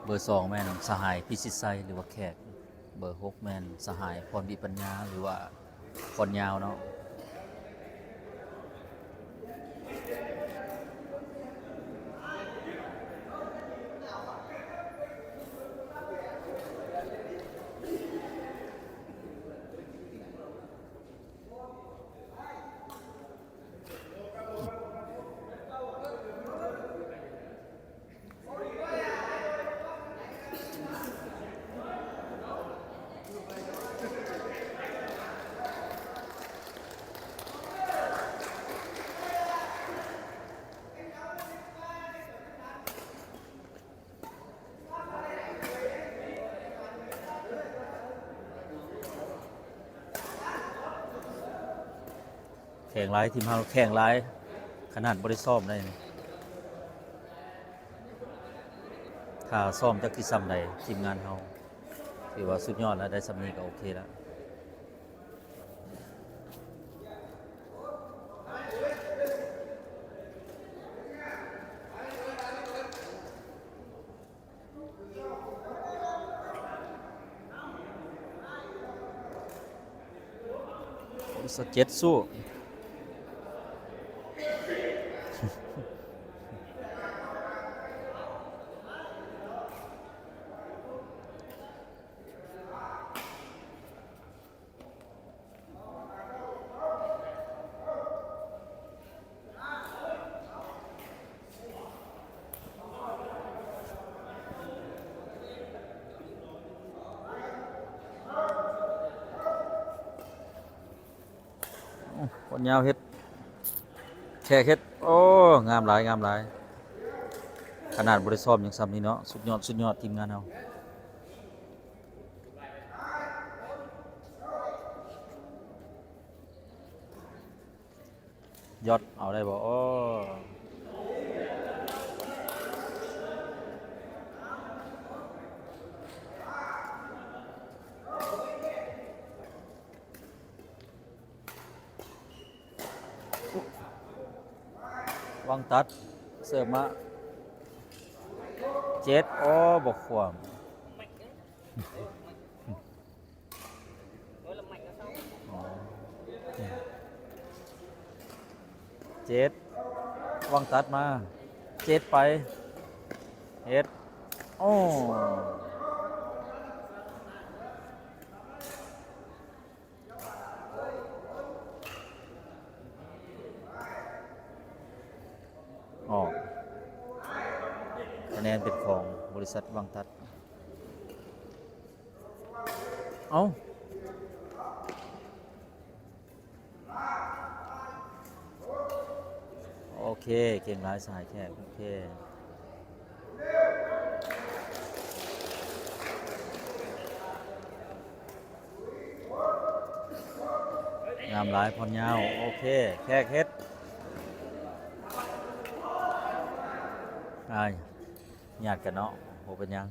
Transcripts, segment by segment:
ເບີສອງແມ່ນສະຫາຍພິຊິດໄຊ ຫຼືວ່າແຂກ, ເບີຫົກແມ່ນສະຫາຍພອນວິປັນຍາ ຫຼືວ່າພອນຍາວເນາະ. ແຂງຫຼາຍ ທີມເຮົາແຂງຫຼາຍ ຂະໜາດບໍ່ໄດ້ຊ້ອມໄດ້. ຖ້າຊ້ອມຈັກຊິຊ່ຳໃດ ທີມງານເຮົາຖືວ່າສຸດຍອດແລ້ວ, ໄດ້ຊ່ຳນີ້ກໍໂອເຄແລ້ວ. ເຈັດສູ້. ໂອ້ ຄົນຍາວເຮັດ ແຂກເຮັດ ໂອ້ ງາມຫຼາຍ ງາມຫຼາຍ. ຂະໜາດບໍ່ໄດ້ຊ້ອມຍັງຊ່ຳນີ້ເນາະ. ສຸດຍອດ ສຸດຍອດ ທີມງານເຮົາ. ຢອດເອົາໄດ້ບໍ່? ໂອ້ ວັງຕັດ ເສີບມາ ເຈັດ ໂອ້ ບໍ່ຂວ້ຳ. ເຈັດ ວັງຕັດມາ ເຈັດ ໄປ ເຮັດ ໂອ້ ອອກ ຄະແນນເປັນຂອງບໍລິສັດວັງຕັດ. ເອົ້າ ໂອເຄ ເກັ່ງຫຼາຍສະຫາຍແຂກ ໂອເຄ ງາມຫຼາຍ ພອນຍາວ ໂອເຄ ແຂກເຮັດ ອ້າຍ ຍາດກັນເນາະ ບໍ່ເປັນຫຍັງ.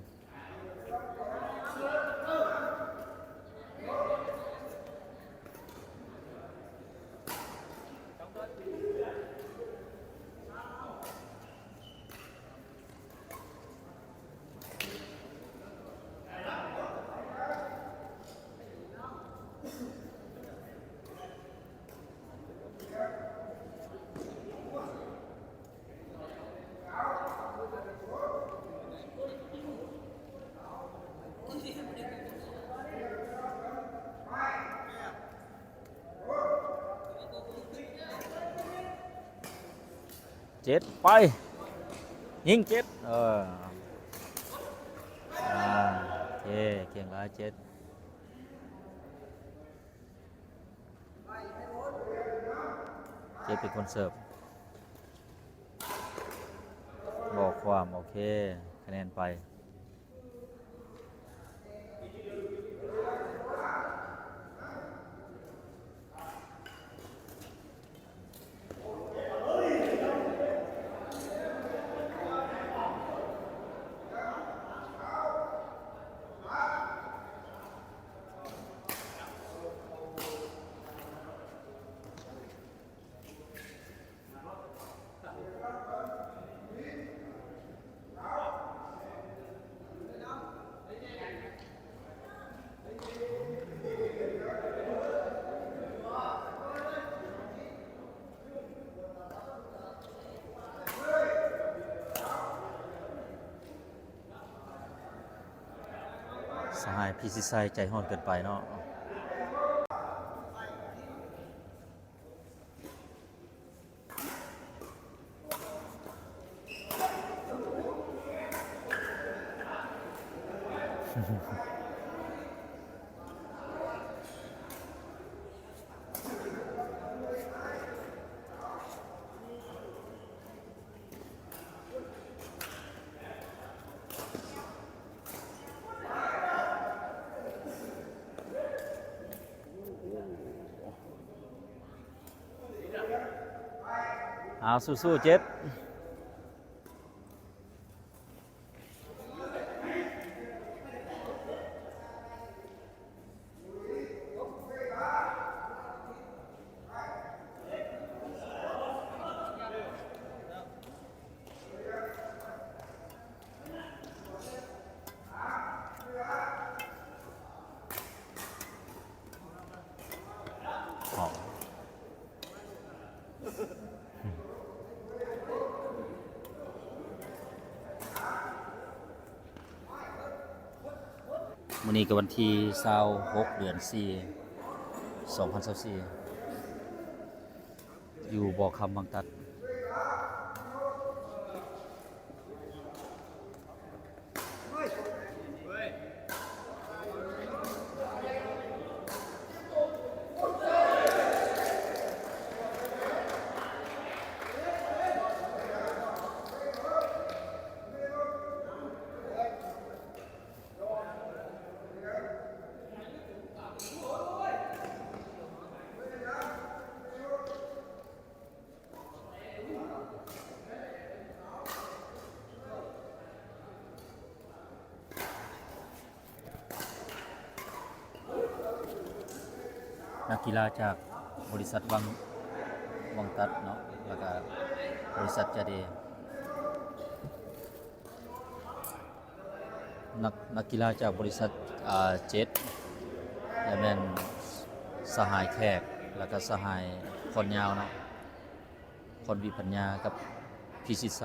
ເຈັດ ໄປ ຍິງ ເຈັດ ເອີ ອ່າ ໂອເຄ ເກັ່ງຫຼາຍ ເຈັດ. ເຈັດເປັນຄົນເສີບ ບໍ່ຂວ້ຳ ໂອເຄ ຄະແນນໄປ. ເ ສະຫາຍພິຊິດໄຊໃຈຮ້ອນເກີນໄປເນາະ. ເອົາ ສູ້ໆ ເຈັດ. ມື້ນີ້ກໍວັນທີຊາວຫົກ ເດືອນສີ່ ສອງພັນຊາວສີ່ ຢູ່ບໍ່ຄຳວັງຕັດ. ນັກກິລາຈາກບໍລິສັດວັງ ວັງຕັດເນາະ ແລ້ວກະບໍລິສັດຈາເດ. ນັກ ນັກກິລາຈາກບໍລິສັດ ອາ ເຈັດ ແລະ ແມ່ນສະຫາຍແຂກ ແລ້ວກະສະຫາຍພອນຍາວເນາະ ພອນວິປັນຍາກັບພິຊິດໄຊ.